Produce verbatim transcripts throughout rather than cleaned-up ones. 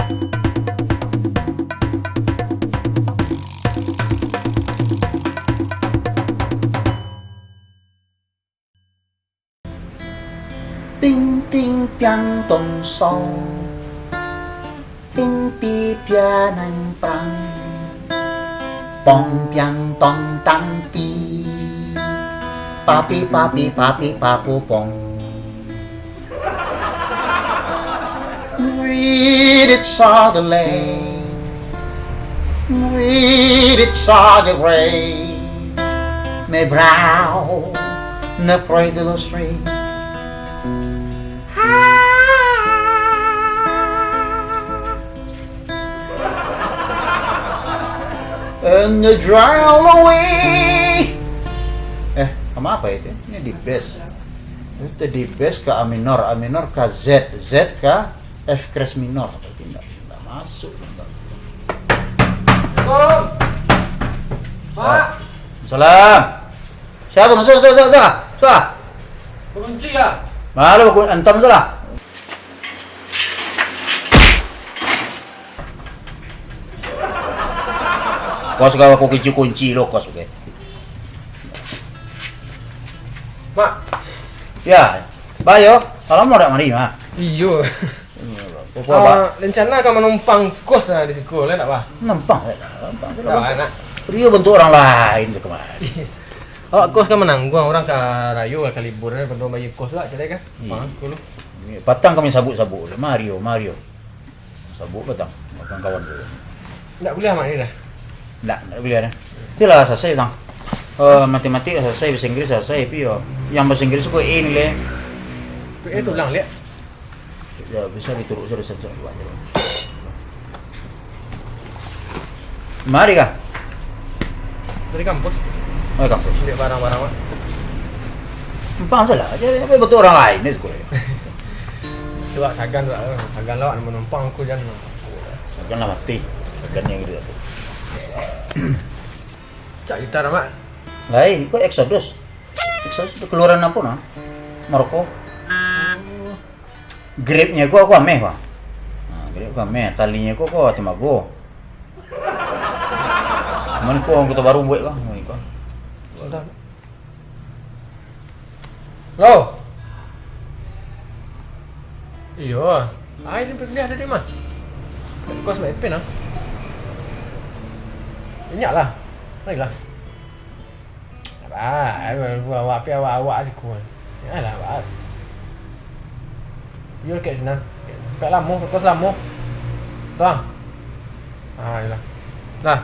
Ting ting piang tong song, ting pi pia nang prang, pong piang tong tang pi, papi papi papi papu pong. Read it suddenly. Read it suddenly. My brow, the bright little street. And the drown away. Eh, sama apa itu? Ini di bass. Itu di bass ke A minor, A minor ke Z, Z ke F crash minor. Tapi ndak, ndak masuk. Assalamualaikum. Pak. Salam. Siapa? Masuk, masuk, masuk, masuk. Masuk. Kunci ya? Malu aku antam salah. Kos kau aku kunci kunci lo kos, oke. Mak. Ya, bayo. Kalau mau dak mari, Mak. Iyo. Apa, apa, Pak? Ah, rencana ka manumpang kos lah di siko, lah, nak, Bah? Numpang, lah, numpang, Dak, lah. Nak. Rio bantu urang lain tu kamari. Awak kos kan manangguang, urang ka rayo, ka libur, kan, panduang bayar kos lah, cari kan? Iya. Numpang siko lu. Patang kami sabuk-sabuk, lah, Mario, Mario. Sabuk patang, makan kawan tu. Ndak kuliah, Mak, ni dah? Ndak, ndak kuliah dah. Itulah selesai, Tang. Eh, matematik lah selesai, bahasa Inggris lah selesai, tapi yo, yang bahasa Inggris ko A nilai. A tu ulang, liak. Ya, bisa dituruik sajo satu dua aja. Mari kah? Dari kampus. Oh, dari kampus. Ambil barang-barang, Mak. Numpang salah aja, apa bantu urang lain ni siko. Tu, Wak, sagan tu, Wak. Sagan lah, Wak, manumpang aku jan. Sagan lah mati. Sagan yang gitu tu. Cak gitar, Mak. Lai, ko Exodus. Exodus tu kaluaran apo nah? Maroko. Gripnyo ko aku ameh, Pak. Nah, grip ko ameh, talinyo ko, ko Timago. Mano ko Kota Baru buek ko? Mano ko? Udah. Lo. Iyo. Ah, ini kuliah tadi mah. Kos baik pin ah. Inyak lah. Mari lah. Sabar, awak pi awak-awak siko. Yalah, awak. Yo, kek sinan. Kek lamo, kos lamo. Bang. Ah, yalah. Dah.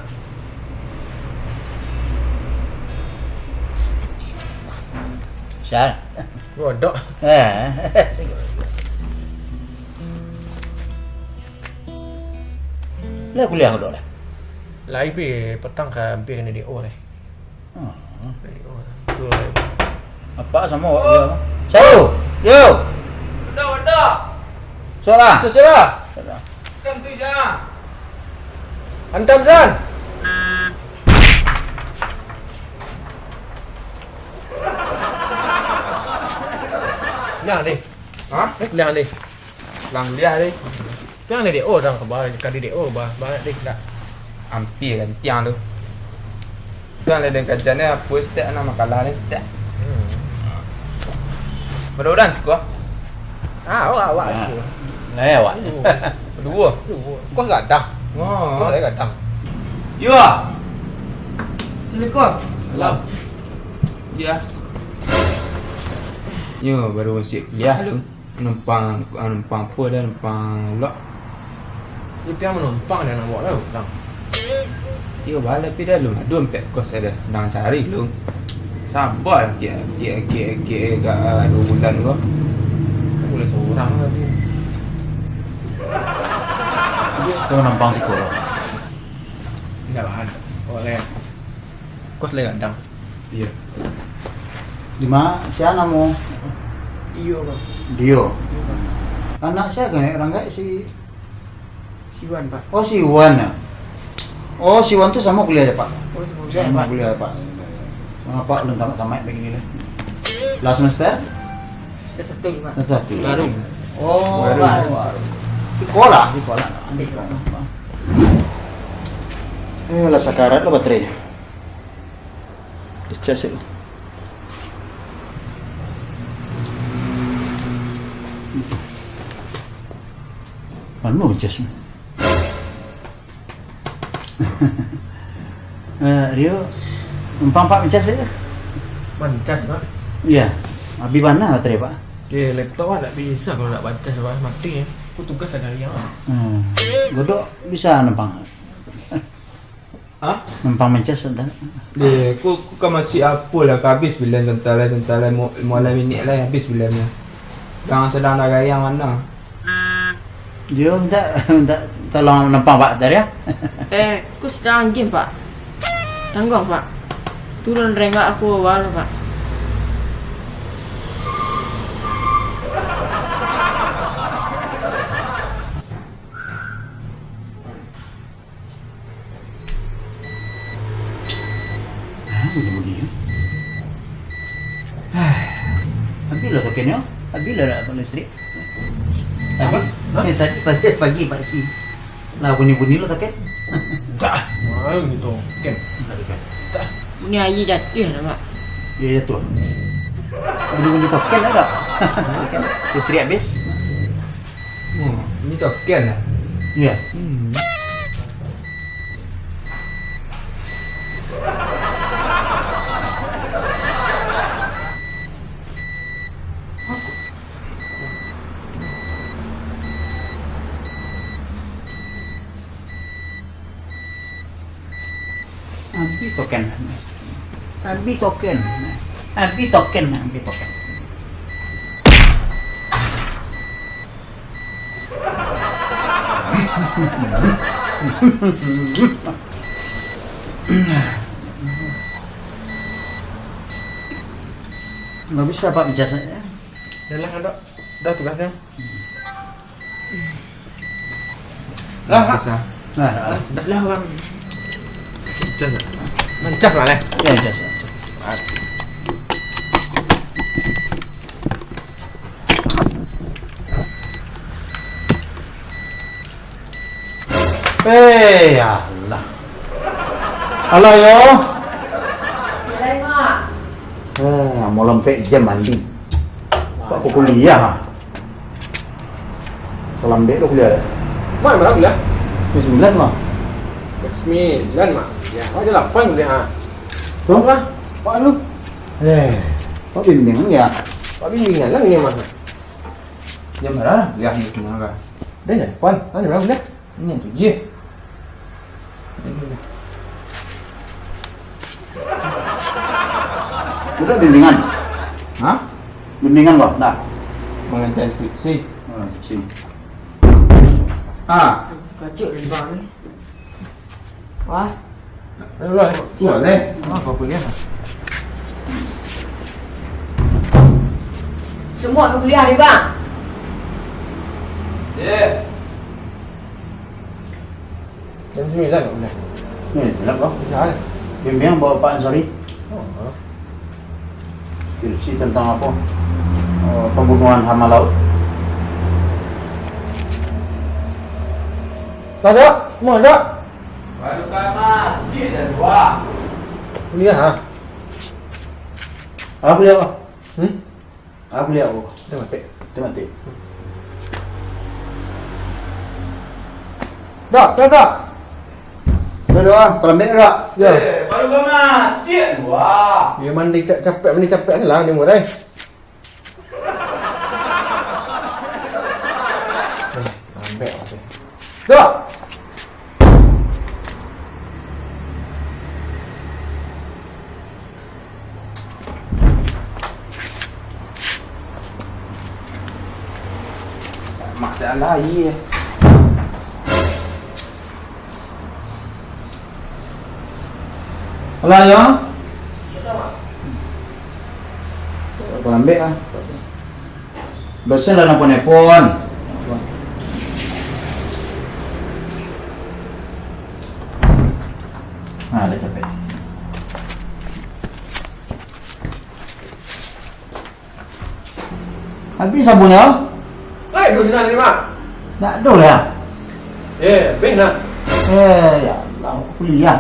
Sial. Godok. Eh. Lah kuliah godok lah. Lai pi petang ka ampia kena D O lai. Hmm. Apak samo awak dia. Satu. Yo. Udah, udah. Suara. Suara. Kan tu je. Antam san. Nah, ni. Hah? Eh, kuliah ni. Lang kuliah ni. Tiang ni D O dah, bah, kali D O, bah, banyak deh, dah. Ampia kan tiang tu. Tiang lah dengan kajian ni, apo stek, nak makalah ni stek. Hmm. Mudah-mudahan siko. Ah, awak, awak siko. Nah, ya, awak. Duo. Duo. Duo. Kos gadang. Oh. Kos saya gadang. Yo. Assalamualaikum. Salam. Ya. Yo, baru masuk kuliah tu. Numpang, ah, numpang apo dah, numpang lok. Tapi ang manumpang dah nak bawa lah, utang. Iyo, bala pi dah, lun ado ampek kos dah, nang cari lu. Sabar lah, kek, kek, kek, kek, ka, ah, duo bulan ko. Boleh sorang lah tu. Kau manumpang siko lah. Indak lah, ado. Awak lai. Kos lai gadang. Iyo. Di ma, sia namo? Iyo, Pak. Dio. Iyo, Pak. Anak sia kan, eh, urang gaek si Si Wan, Pak. Oh, si Wan, ya? Oh, si Wan tu samo kuliah jo Apak? Oh, samo kuliah, Pak. Samo kuliah, Pak. Samo Apak alun tamaik-tamaik bagini lai. Lah semester? Semester satu, Pak. Semester satu. Baru. Oh, baru. Baru. Baru. Kola. Di kola. Di kola. Eh, lah sakarat lah baterai. Dicas itu. Mana cas ni? Eh, Rio, numpang Pak mancas sajo. Mancas, Pak? Iya. Abih bana baterai, Pak. Eh, laptop, Pak, tak bisa kalau tak mancas, Pak. Mati, ya. Aku tugas hari, ya, Pak. Hmm. Godok bisa numpang. Hah? Numpang mancas, tak? Deh, aku, aku kan masih apa lah, habis bilang santai, santai, mu-, mulai minit lah, habis bilang. Jangan sedang nak gayang mana. Dio minta, minta tolong numpang Pak tadi, ya? Eh, ku sedang game, Pak. Tangguang, Pak. Turun rengga aku awal, Pak. Ah, bunyi-bunyi, ya. Ah, habis lah token, ya. Habis lah, lah, listrik. Tadi, Apa? Hah? Eh, tadi pagi, pagi, Pak, si. Lah, bunyi-bunyi lah token. Dah. Mana gitu, token? Dah, token. Dah. Bunyi aia jatuah lah, Pak. Ya, jatuah. Bunyi-bunyi token lah, tak? Token. Listrik habis. Oh, ini token lah. Iya. Hmm. Ambi token. Ambi token. Ambi token, ambi token. Nggak bisa, Pak, biasanya. Yalah, Dok. Dah tugasnya. Lah, Pak. Bisa. Nah, Dah lah, Bang. Mancas lah. Mancas lah, leh. Ya, mancas, mancas. Eh, ya Allah. Alah, yo. Eh, mau lempek jam mandi. Pak, aku kuliah. Kalambek tu kuliah. Mak, berapa kuliah? Jam sembilan lah. Jam sembilan, Mak. Ya, Mak, jam lapan kuliah, ha. Tuh. Mak, Mak lu. Eh, Pak bimbingan ya? Pak bimbingan lah ini, Mak. Jam berapa lah kuliah ni sebenarnya? Dah jam lapan. Ah, jam berapa kuliah? Ini tujuh. Udah bimbingan? Hah? Bimbingan kau, dah? Mengerjakan skripsi. Oh, skripsi. Ah. Kacau dari bang ni. Wah. Keluar, keluar, eh. Ah, apa kuliah? Semua kuliah ni, bang. Eh. Jam sembilan nak bulan. Eh, kenapa? Bisa lah. Bimbingan bawa Pak Ansori. Oh. Skripsi tentang apa? Eh, pembunuhan hama laut. Ada? Mau ada? Baru ka masih dan wah. Kuliah, ha? Apa kuliah, Pak? Hmm? Aku lihat, oh. Dia mati. Dia mati. Dak, dak, dak. Dah, dah, terlambek dah. Ya. Eh, baru ka masih, wah. Ya, mandi cap-, capek, mandi capek lah, ni murai. Eh, terlambek, mati. Dak. Masalah, iya. Alah, ya. Aku lambek, ah. Bosan lah nelpon-nelpon. Ah, dah capek. Habis sabunnyo? Oi, duh, sinan ni, Mak. Nak ado lah. Eh, abih nak. Eh, ya Allah, kuliah.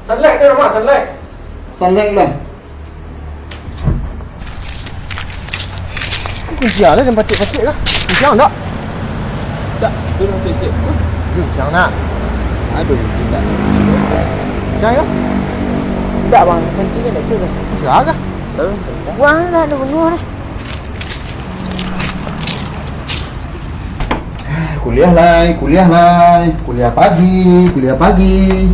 Sunlight tu, Mak, sunlight. Sunlight lah. Kunci lah, dan pacik-pacik kah? Kunci ang tak? Tak. Tu lah, cek, cek. Hmm, kunci ang nak. Aduh, kunci tak. Kunci ang kah? Tak, Bang. Kunci ni tak betul, Bang. Kunci ang kah? Tahu, tahu. Buang lah, dah bunuh dah. Kuliah lai, kuliah lai, kuliah pagi, kuliah pagi.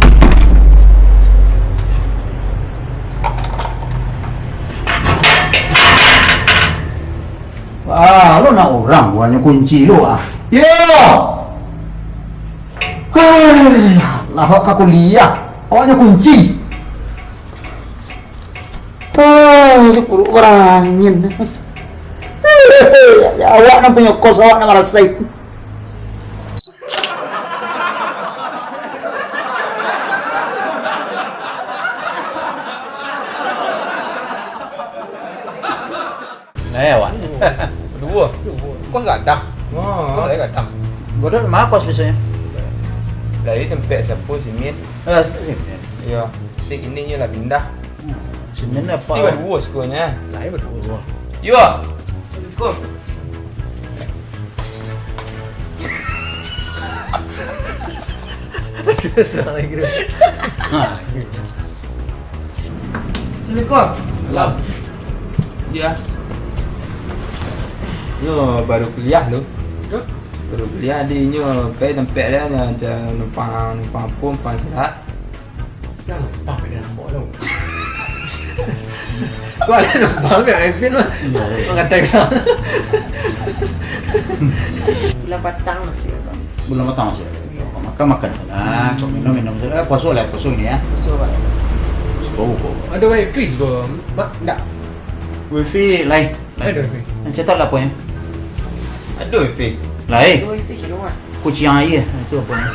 Ah, lo nak urang buahnyo kunci lo ah. Yo! Hei, lah awak ka kuliah, awaknyo kunci. Hei, buruk barangin. Ya, ya, awak nan punyo kos, awak nan marasai. Nah, ya, Wan. Duo. Kos gadang. Oh. Kos lai gadang. Godot ma kos biasonyo? Lai tampek sia, Simin. Eh, tampek Simin. Iyo. Tapi kini nyo lah pindah. Hmm. Simin apo? Tibo duo sukonyo. Lai baduo. Yo. Assalamualaikum. Surang lagi tu. Ha, gitu. Assalamualaikum. Salam. Ya. Nyo baru kuliah tu. Tu? Baru kuliah, di nyo pai tampek dia, nyo macam numpang, numpang apo, numpang istirahat. Dah lupa beda nombor tu. Kau ada nombor ke, Alvin, mah? Iya, iya. Kau kata kau. Bulan patang masih, Bang. Bulan patang masih. Iya. Kau makan, makan sajo. Hmm. Kau minum, minum sajo. Eh, puaso lah, puaso ini ya. Puaso, Bang. Puaso, puaso. Ada wifi juga, Mak? Ndak. Wifi lain. Lain. Ada wifi. Yang cetak lah apa ya? Ada wifi. Lain. Ada wifi di rumah. Kuciang aia, itu apo ni?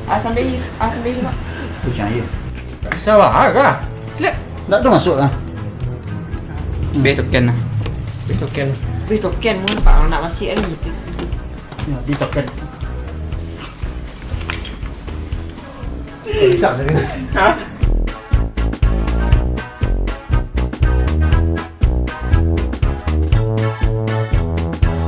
Ah, sandai, ah, sandai, Mak. Kuciang aia. Sawa ah. Klik. Ndak tu masuk lah. Beh token lah. Beh token. Beh token mun, Pak, nak masuk hari itu. Ya, beh token. Bisa tadi. Hah?